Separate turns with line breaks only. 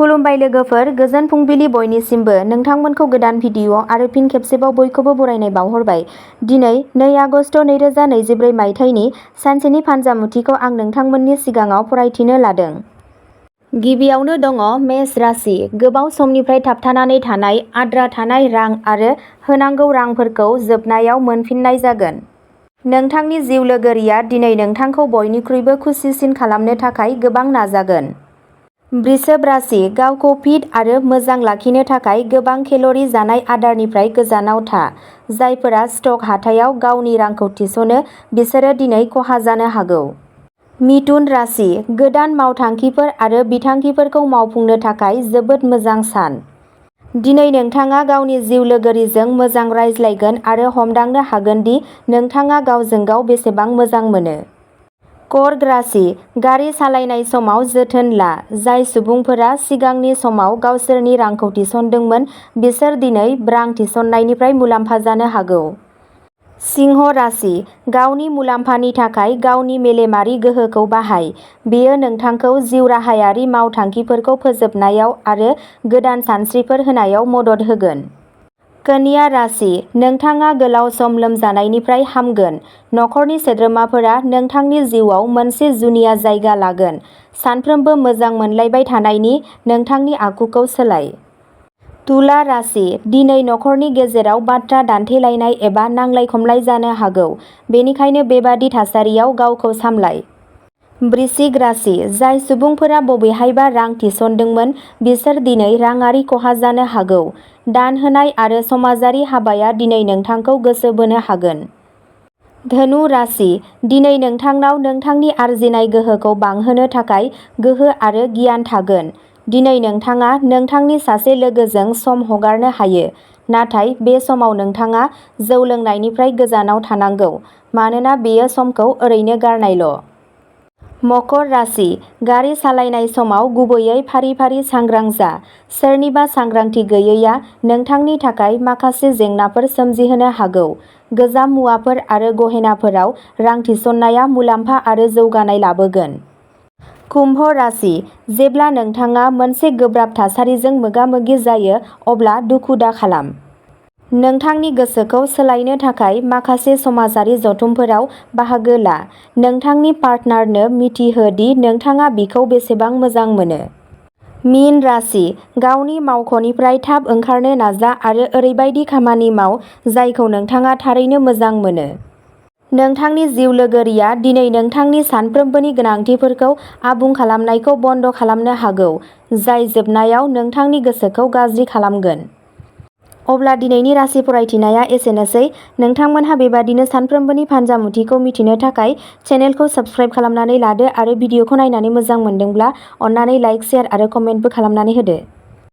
खुलुमबाय लोगोफोर, गोजोन फुंबिलि बयनिसिमबो। नोंथांमोनखौ गोदान भिडिअ' आरो फिन खेबसेबाव बयखौबो बरायनाय बावहरबाय। दिनै 2 आगस्ट 2024 मायथाइनि सानसेनि फानजामुथिखौ आं नोंथांमोननि सिगाङाव फरायथिनो लादों। गिबियावनो दङ मेष राशि। गोबाव समनिफ्राय थाबथानानै थानाय आद्रा थानाय रां आरो होनांगौ रांफोरखौ जोबनायाव मोनफिननाय जागोन। नोंथांनि जिउ लोगोरिया दिनै नोंथांखौ बयनिख्रुइबो खुसिसिन खालामनो थाखाय गोबां नाजागोन। वृषभ राशि। गावखौ फिट आरो मोजां लाखिनो थाखाय गोबां केल'रि जानाय आदारनिफ्राय गोजानाव था। जायफोरा स्टक हाथायाव गावनि रांखौ थिसनो बिसोरो दिनै खहा जानो हागौ। मिथुन राशि। गोदान मावथांखिफोर आरो बिथांखिफोरखौ मावफुंनो थाखाय जोबोद मोजां सान। दिनै नोंथाङा गावनि जिउ लोगोरिजों मोजां रायज्लायगोन आरो हमदांनो हागोन दि नोंथाङा गावजों गाव बेसेबां मोजां मोनो। कर्क राशि। गारि सालायनाय समाव जोथोन ला। जाय सुबुंफोरा सिगांनि समाव गावसोरनि रांखौ थिसनदोंमोन बिसोर दिनै रां थिसननायनिफ्राय मुलाम्फा जानो हागौ। सिंह राशि। गावनि मुलाम्फानि थाखाय गावनि मेलेमारि गोहोखौ बाहाय। बेयो नोंथांखौ जिउराहायारि मावथांखिफोरखौ फोजोबनायाव आरो गोदान सानस्रिफोर होनायाव मदद होगोन। कन्या राशि। नोंथाङा गोलाव सम लोमजानायनिफ्राय हामगोन। नखरनि सोद्रोमाफोरा नोंथांनि जिउआव मोनसे जुनिया जायगा लागोन। सानफ्रोमबो मोजां मोनलायबाय थानायनि नोंथांनि आखुखौ सोलाय। तुला राशि। दिनै नखरनि गेजेराव बाथ्रा दान्थेलायनाय एबा नांलाय-खमलाय जानो हागौ। बेनिखायनो बेबादि थासारियाव गावखौ सामलाय। वृश्चिक राशि। जाय सुबुंफोरा बबेहायबा रां थिसनदोंमोन बिसोर दिनै राङारि खहा जानो हागौ। दान होनाय आरो समाजारि हाबाया दिनै नोंथांखौ गोसो बोनो हागोन। धनु राशि। दिनै नोंथांनाव नोंथांनि आरजिनाय गोहोखौ बांहोनो थाखाय गोहो आरो गियान थागोन। दिनै नोंथाङा नोंथांनि सासे लोगोजों सम हगारनो हायो। नाथाय बे समाव नोंथाङा जौ लोंनायनिफ्राय गोजानाव थानांगौ मानोना बेयो समखौ ओरैनो गारनायल'। मकर राशि। गारि सालायनाय समाव गुबैयै फारि-फारि सांग्रां जा। सोरनिबा सांग्रांथि गैयैआ नोंथांनि थाखाय माखासे जेंनाफोर सोमजिहोनो हागौ। गोजाम मुवाफोर आरो गहेनाफोराव रां थिसननाया मुलाम्फा आरो जौगानाय लाबोगोन। कुम्भ राशि। जेब्ला नोंथाङा मोनसे गोब्राब थासारिजों मोगा-मोगि जायो अब्ला दुखु दाखालाम। नोंथांनि गोसोखौ सोलायनो थाखाय माखासे समाजारि जथुमफोराव बाहागो ला। नोंथांनि पार्टनारनो मिथिहो दि नोंथाङा बिखौ बेसेबां मोजां मोनो। मीन राशि। गावनि मावख'निफ्राय थाब ओंखारनो नाजा आरो ओरैबायदि खामानि माव जायखौ नोंथाङा थारैनो मोजां मोनो। नोंथांनि जिउ लोगोरिया दिनै नोंथांनि सानफ्रोमबोनि गोनांथिफोरखौ आबुं खालामनायखौ बन्द खालामनो हागौ जाय जोबनायाव नोंथांनि गोसोखौ गाज्रि खालामगोन। अब्ला दिनैनि राशि फरायथिनाया एसेनोसै। नोंथांमोनहा बेबादिनो सानफ्रोमबोनि फानजामुथिखौ मिथिनो थाखाय चेनेलखौ साबस्क्राइब खालामनानै लादो आरो भिडिअखौ नायनानै मोजां मोनदोंब्ला अन्नानै लाइक, शेयार आरो कमेन्टबो खालामनानै होदो।